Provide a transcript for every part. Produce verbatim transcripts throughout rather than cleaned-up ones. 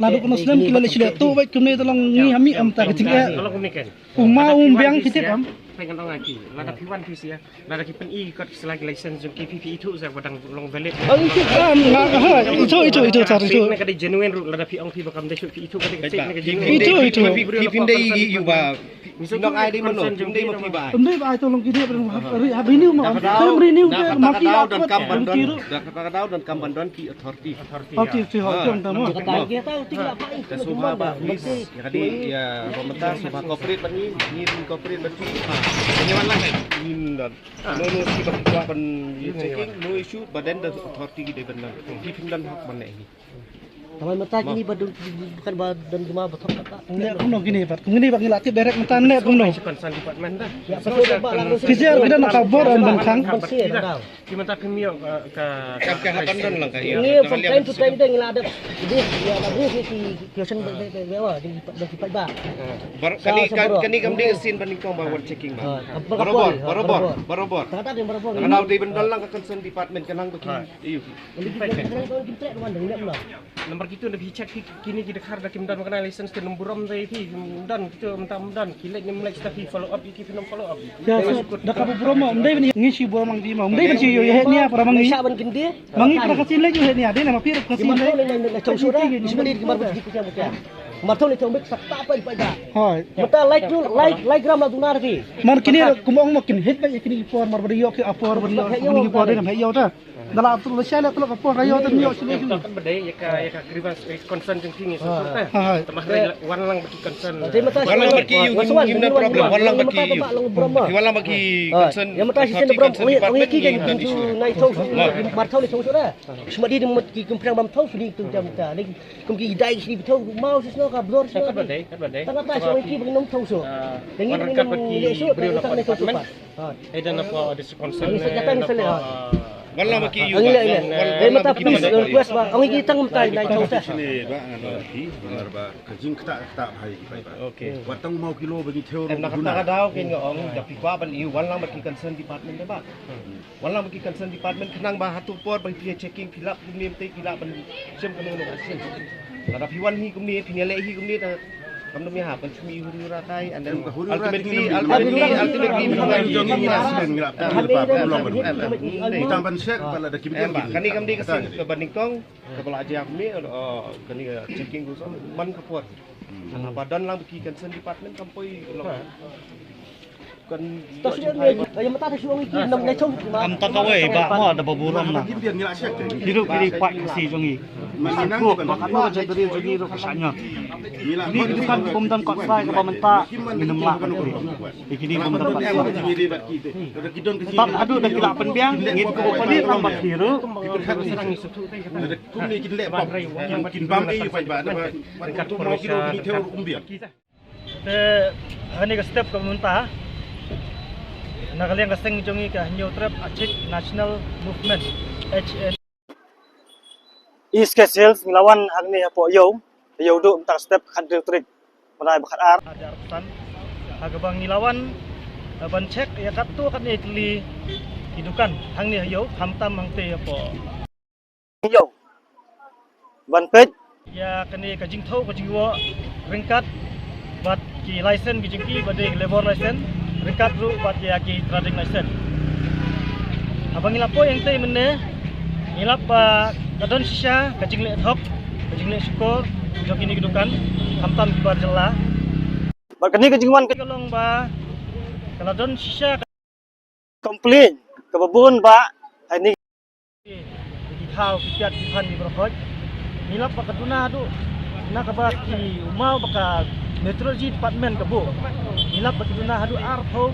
naduh ka snem ki la leh shuh, to bad kumne to long ngi ha mih em ta ka jingeh. Ka long kumne kan. Um ma um biang ki tip em. Pyngan ong aki. Lada phi wan phi sia. Lada ki pyni kot ki sla ki license jong ki, phi, phi ithuh sa ba dang long valid. Oh, ithuh em, nga, ha, ithuh, ithuh, ithuh, sir, ithuh. Ka dei genuine ruh, lada phi ong phi ba kam dei shuh, phi ithuh ka dei ka fake ne ka genuine. Ithuh, ithuh. Phi, phi, phi dei ïa u ba. Phi nong ai dei mano, phi dei ma phi ba. Phi dei ba ai to long ki dei ba dang ha, ha renew ma. Ka renew ka ma ki la donkam ban don. Da kata ka daw donkam ban don ki authority. Authority, authority hok jong ta mo. Ka sngewbha ba, please. Ïa ka dei, ïa, ba mynta sngewbha cooperate bad ngi, ngi rin cooperate bad phi. Ha. Ngi wan lang, eh. Ngim don. No, no, si ba kwah ban ïa checking, no issue, but then the authority ki dei ban don. Phi phin don hok ban leh hi. Namar mynta kini ba dun, bukan ba don jema ba thok kata. Ne kumno kini ba? Kini ba ngi la tip direct mynta ne kumno? Concern department da. Ya, pasal ba lang. Ki jer ki don ka bor ban khang. Ki mynta phim ïoh ka, ka, ka, ka happen don lang ka ïoh. Ni from time to time dang la da. Jadi ya la bri ki ki question ba ba ba ba ba ba. Bar kani kani kam dei ka sien ba nyngkong ba wat checking ba. Barabor, barabor, barabor. Tang ta dei barabor. Kane dei ban don lang ka concern department kan lang ba ki. Iyo. Namar kito na phi check phi kini ki dkhar da kim don ma kane license te ym burom dei phi kim don kito mynta ym don ki leit ym leit da phi follow up ki phi ym follow up. Ya, so, da ka burom ma, ym dei ban ngi shi burom ang di ma, ym dei ban shi ïoh ïa heh nia para ma ngi. Sha ban kin di. Ma ngi para ka sien leit ïoh heh nia, dei na ma phi ruh ka sien leit. Ki mar thong ni thong bik sa ta pa pa da. Hoi. Mynta lai tu, lai, lai gram la duna da phi. Mar kini ruh kum ong ma kin hit ba ïa kini ki por mar ba da ïoh ki apor ba da ïoh kini ki por dei na ma heh ïoh ta. Da la tu la sha la tu la ka por ka ïoh ta ïoh sha la. Kan ba dei ïa ka, ïa ka grievance, eh, concern jong phi ngi shu shu ta. Hoi. Te ma hynrei wan lang ba ki concern. Wan lang ba ki, wan lang ba ki, wan lang ba ki concern. Ïa mynta shi sien da brom, ong ïa ki kan nai thong, mar thong ni thong shu da. Shma di mut ki kum phrang bam thong shu di tu jam ta. Kum ki dai shi di thong mau shi sno ka blor shi. Kat ba dei, kat ba dei. Tang ta shi ong ïa ki ba ki nong thong shu. Yang ni ni shu ta ni thong shu. Ai dan apa ada sponsor ni apa. Wala ma ki yu. Ai mata please request ba. Ang igi tang mata nai chong sa. Sini ba ngan ki nar ba ka jing kta kta bhai ki pai ba. Okay. Wat tang mau kilo ba ngi theo ro. Em na kata ka daw kin nga ong da pi kwa ban i wala ma ki concern department ba. Wala ma ki concern department khnang ba hatu por ba ki checking phi lap ni te ki lap ban shem kano no shem. Lada phi wan hi kumne phi ne le hi kumne ta. Kam dum ïa hap kan chumi huri hura kai and then ultimately ultimately ultimately mi kan jong ni sien ngrap ta ba long ban. Ni tam ban check ba la da kim. Kani kam di ka sing ka ban nyngkong ka ba la ja me kani ka checking ko man ka por. Ba don lang ki concern department kam poi long. Kan ta shu ne ya mata ta shu ong ki nam ne chong. Am ta kawei ba mo da ba burom na. Ki ruh ki ri kwah ka si jong i. Ko ba ka no ja dri jong i ruh ka sha nyo. Ni ki dukan ki bym don kot sai ka ba mynta ngi nam lah ka dri. Ki ni bym don kot sai. Tap haduh da ki lah pynbiang ngin ko pynbiang lang ba ki ruh. Kum ni kin leh pop kin bam ei pa ba da ba. Kum ni kin leh pop. Te ha kane ka step ka mynta na ka liang ka seng jong ngi ka Hynñiewtrep Achik National Movement, H N. East Khasi Hills ngi la wan hangne hapoh Ïew, Ïew Duh mynta ka step khathynriew tarik bnai ba khatar. Ha kaba ngi la wan ban check ïa katto katne tylli ki dukan hangne ha Ïew, khamtam hangtei hapoh Ïew ban peit ïa kane ka jingthew ka jingwoh ryngkat bad ki license ki jong ki ba dei labor license ryngkat ruh bad ïa ki trading license. Haba ngi la poi hangtei mynne ngi lap ba ka don shisha ka jingleh thok ka jingleh shukor jong kine ki dukan khamtam ki bar jylla. Bad kane ka jingwan ka long ba ka la don shisha ka complain kaba bun ba ha ini ki thaw ki kiad ki phan ki baroh. Ngi lap ba ka duna haduh na kaba ki u maw ba ka metrology department ka buh. Ngi lap ba ka duna haduh arphew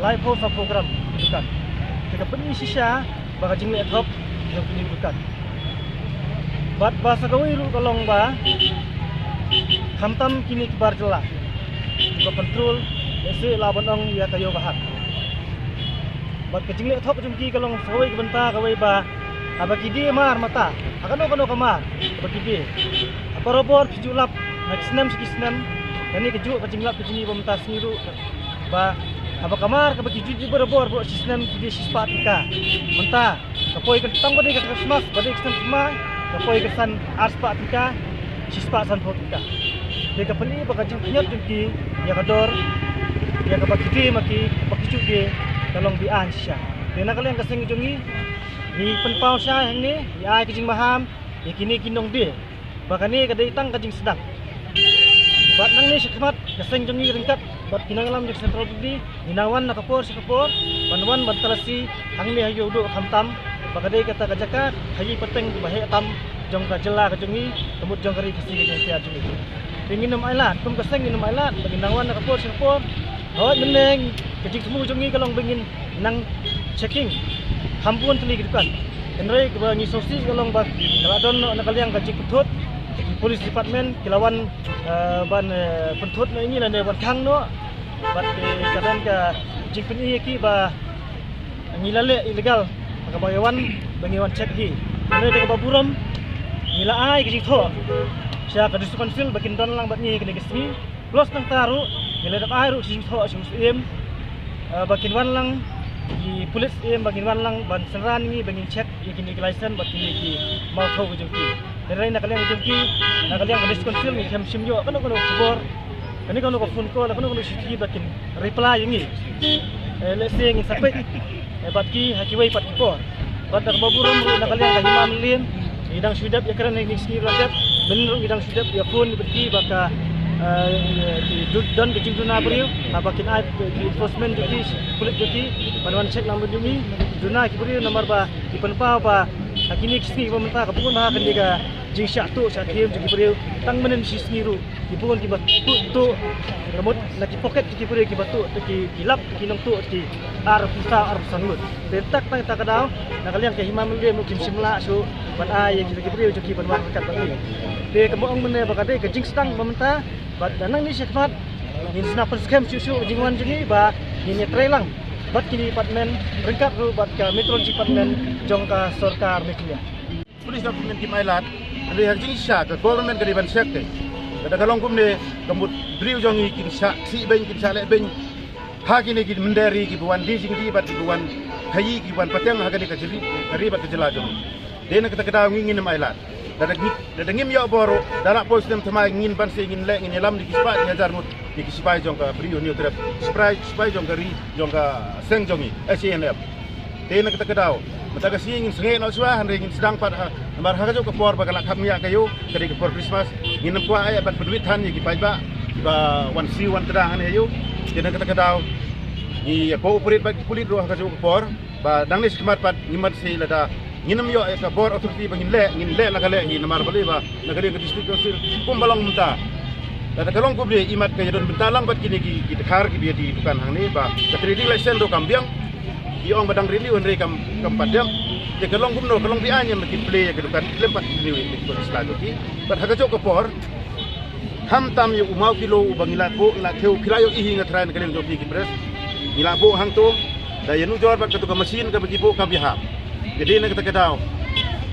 laiphew saphew gram ki dukan. Te ka pyni shisha ba ka jingleh thok jong kine ki dukan. Bad ba sa kawei ruh ka long ba khamtam kine ki bar jylla ba control ese la ban ong ïa ka Ïew Bahar. Bad ka jingleh thok jong ki ka long sa kawei ka bynta kawei ba haba ki die mar mynta ha kano kano ka mar ba ki die ha barabor ki ju lap na ki snem sha ki snem. Kane ka juh ka jinglap ka jong ngi ba mynta sngi ruh ba haba ka mar kaba ki ju die barabor ba shi snem ki die shispah tyngka. Mynta ka poi ka tang ba dei ka Christmas ba dei ka snem thymmai ka poi ka san arspah tyngka, shispah sanphew tyngka. Te ka pyni ba ka jingpynïoh jong ki ïa ka dor ïa kaba ki die ma ki ba ki ju die ka long ba aiñ shisha. Te na ka liang ka seng jong ngi ngi pynpaw shai hangne ngi ai ka jingmaham ïa kine ki nongdie ba kane ka dei tang ka jingsdang. Bad nangne shakhmat ka seng jong ngi ryngkat bad ki nongïalam jong Central Committee ngi nang wan na ka por sha ka por ban wan ban talasi hangne ha Ïew Duh khamtam ba ka dei kata ka jaka khaïi pateng ba heh tam jong ka jylla ka jong ngi ka mut jong ka ri Khasi ka jong ngi. Te ngin ym ailad kum ka seng ngin ym ailad ba ngin nang wan na ka por sha ka por. Hooid mynne ka jingthmu jong ngi ka long ba ngin nang checking kham bun tylli ki dukan. Hynrei kaba ngi sngewsih ka long ba ka la don noh na ka liang ka jingpynthut Police Department ki la wan, eh, ban, eh, pynthut noh ïa ngi lane ban khang noh. Bad, eh, ka don ka jingpyni ïa ki ba ngi la leh illegal ha kaba ngi wan, ba ngi wan check hi. Kane ka dei kaba burom, ngi la ai ka jingthoh sha ka District Council ba kin don lang bad ngi ha kane ka sngi. Plus nangta ruh ngi la dep ai ruh ka jingthoh sha u Syiem, eh, ba kin wan lang, ki pulit Syiem ba kin wan lang ban synran ïa ngi ba ngin check ïa kine ki license bad kine ki mawthaw ka jong ki. Hynrei na ka liang ka jong ki, na ka liang ka District Council, ngi khlem shym ïoh kano kano ka khubor, kano kano ka phone call, kano kano ka shithi ba kin reply ïa ngi. Eh, lehse ngin sa peit, eh, bad ki ha kiwei pat ki por. Bad da kaba burom ruh na ka liang ka Hima Mylliem, ngi dang shu dep ïakren ha kine ki sngi ba la dep. Mynnin ruh ngi dang shu dep ïa phone bad ki ba ka, eh, ki du-, don ka jingduna briew, ha ba kin ai ki enforcement jong ki, pulit jong ki ban wan check lang bad jong ngi. Duna ki briew namar ba ki pynpaw ba ha kine ki sngi ba mynta ka bun bha kane ka jingshah tuh shah thiem jong ki briew. Tang mynnin shi sngi ruh ki bun kiba tuh, tuh, ka mut na ki pocket ki briew kiba tuh, te ki, ki lap ki nongtuh ki arphew saw arphew san ngut. Te tak tang ïa kata ka daw na ka liang ka Hima Mylliem ruh kim shym lah shuh ban ai ïa ki, ki briew jong ki ban wan ryngkat bad ngi. Te kumba ong mynne ba ka dei ka jingsdang ba mynta, bad da nangne shakhmat ngin sa nang pynskhem shuh shuh ka jingwan jong ngi ba ngin ïatrei lang bad kine ki department ryngkat ruh bad ka Meteorology Department jong ka sorkar Meghalaya. Police Department kim ailad, hynrei ha ka jingshisha ka government ka dei ban check te. Lada ka long kumne, ka mut briew jong ngi kin shah sih beiñ, kin shah leh beiñ ha kine ki mynder ri kiba wan die jingdie bad kiba wan khaïi, kiba wan pateng ha kane ka jylla, ka ri bad ka jylla jong ngi. Dei na kata ka daw ngi ngin ym ailad. Lada ngi, lada ngim ïoh bor ruh, da lah poi snem thymmai ngin banse ngin leh, ngin ïalam da ki spah ki hajar ngut ïa ki sipai jong ka Bri u Hynñiewtrep, sipai, sipai jong ka ri, jong ka seng jong ngi, S A N M. Te na kata ka daw, mynta ka sngi ngin sangeh noh shuwa, hynrei ngin sdang pat ha, namar ha kajuh ka por ba ka la kham ngiah ka ïew, ka dei ka por Christmas, ngin ym kwah eh ban pynwit than ïa ki paidbah kiba wan siew wan kdang hangne ha ïew. Te na kata ka daw ngi ïa cooperate bad ki pulit ruh ha kajuh ka por, ba nangne shakhmat pat ngim mat shuh lada ngin ym ïoh ïa ka bor authority ba ngin leh, ngin leh la ka leh hi namar balei ba na ka liang ka District Council kumba long mynta. Lada ka long kumne, imat ka ïadon bynta lang bad kine ki, ki dkhar kiba ïadie dukan hangne ba ka trading license ruh kam biang. Ki ong ba dang renew hynrei kam, kam pat dep. Te ka long kumno, ka long be-aiñ ïa ki plie ïa ka dukan, khlem pat renew ïa ka dukan sla jong ki. Bad ha kajuh ka por, khamtam ïa u maw kilo uba ngi la buh, ngi la thew, phi la ïohi hi nga tharai na ka liang jong phi ki press. Ngi la buh hangto da ïanujor bad kato ka machine kaba ki buh kam ïahap. Ka dei na kata ka daw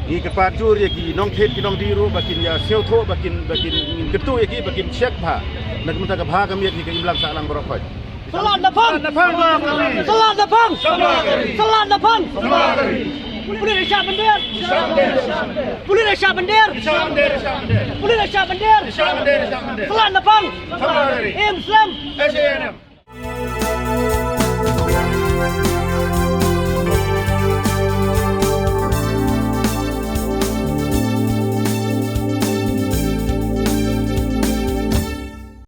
ngi kyrpad jur ïa ki nongthied ki nongdie ruh ba kin ïa sngewthuh, ba kin, ba kin, ngin kyntu ïa ki ba kin check bha. Na ka bynta ka bha ka miat hi ka imlang sahlang baroh khoit. Slat na pang! Slat na pang! Slat na pang! Pulit ïa shah bynder! Pulit ïa shah bynder! Pulit ïa shah bynder! Slat na pang! Im slem!